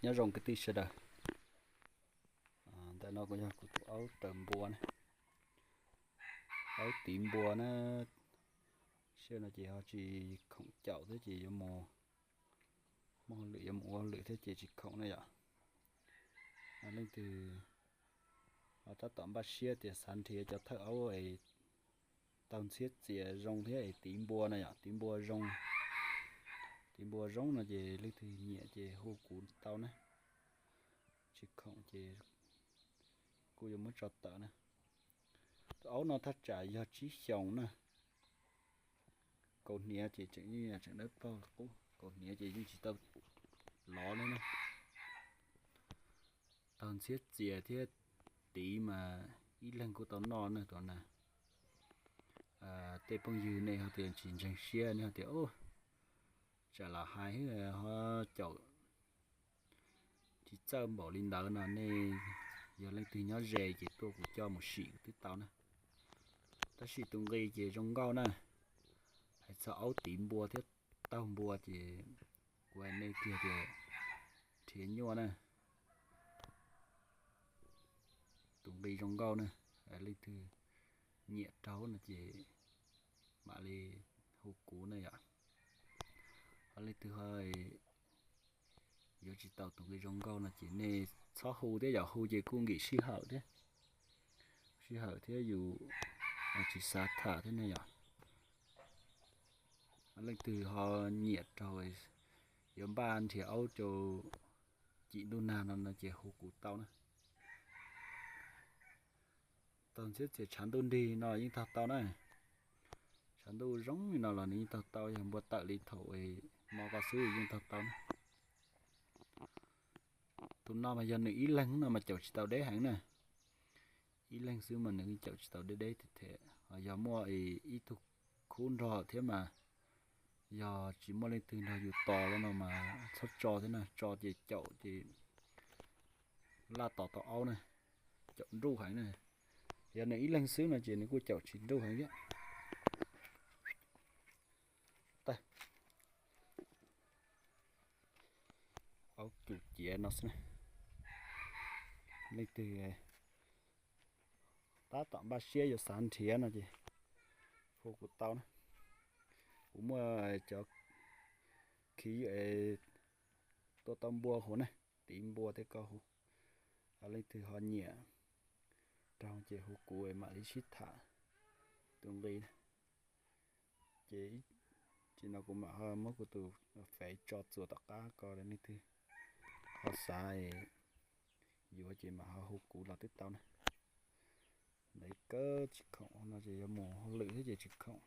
Nyob zoo kwv tij sawv daws. Ntawm no kuv yog kuv tus aub raws npua na, aub tiv npua na. Siab no ces ho tsis khoom caum thiab ces yuav mus, muaj hauj lwm yuav mus ua hauj lwm thiab ces tsis khoom na yom. Leej twg ho tab tom npaj siab tias xav nrhiav cov thawj aub es taug ntxhiab txias zoo thiab es tiv npua na yom, tiv npua zoo, tiv npua zoo no ces leej twg nyiam ces hu kuv tau na. Tsis khoom ces kuj yuav muab tso tawm na. Tus aub no thaj tsam yog tsib xyoos na. Kaus hniav ces tseem, tseem dawb paug qub, kaus hniav ces yeej tsis tau lov li na. Taug ntxhiab txias thiab tiv mas ib leeg kuj tau noj na tus na. Tej phooj ywg nej ho tias tsis ntseeg siab, nej ho tias tsam lam hais ho caum tsis txawj npaum li ntawd no, nej yog leej twg nyob ze ces tuaj kuv coj mus sim twb tau na. Tab sis tus nqi ces zoo nkauj na. Hais txog aub tiv npua thiab taug npua ces kuv hais nej kiag tias nrhiav nyuaj na. Tus nqi zoo nkauj na, leej twg nyiam raug no ces mam li hu kuv na yom. Ho leej twg ho yuav tsis tau tus nqi zoo nkauj no ces nej txhob hu thiab yom, hu ces kuj nkim sij hawm thiab, sij hawm thiab yus tsis xav tham thiab ne yom. Leej twg ho nyiam raug yuav npaj nrhiav aub rau cim ntuj nag no no ces hu kuv tau na. Taug ntxhiab txias tshav ntuj nrig no yeej taug tau na. Tshav ntuj zoo li no los nws yeej taug tau, yog npua tawm li thaum hmo ko xwb yeej taug tau na. Tus no mas yog nws ib leeg no mas caum tsis tau deb heev na. Ib leeg xwb mas nws caum tsis tau deb deb tiag tiag. Yog muaj ib tug khub nrog thiab mas yog tsis muaj leej twg nrog yus tos los no mas txhob tso thiab na, tso ces caum ces laj tos tau aub na, caum nruj heev na. Yog nws ib leeg xwb no ces nws kuj caum tsis nruj heev thiab. Aub cus ciav no xwb na. Leej twg tab tom npaj siab yuav xav nrhiav no ces hu kuv tau na. Kuv muaj cov khi es tua tau npua huv na, tiv npua tej ko huv. Leej twg ho nyiam raug ces hu kuv mam li sib tham tus nqi. Ces tsis no kuv mam ho muab kuv tus fev tso txuas tom qab ko, leej twg ho xav yuav ces mam ho hu kuv los twb tau na. Ntawd kawg, tsis khoom no ces yuav mus hauj lwm thiab ces tsis khoom.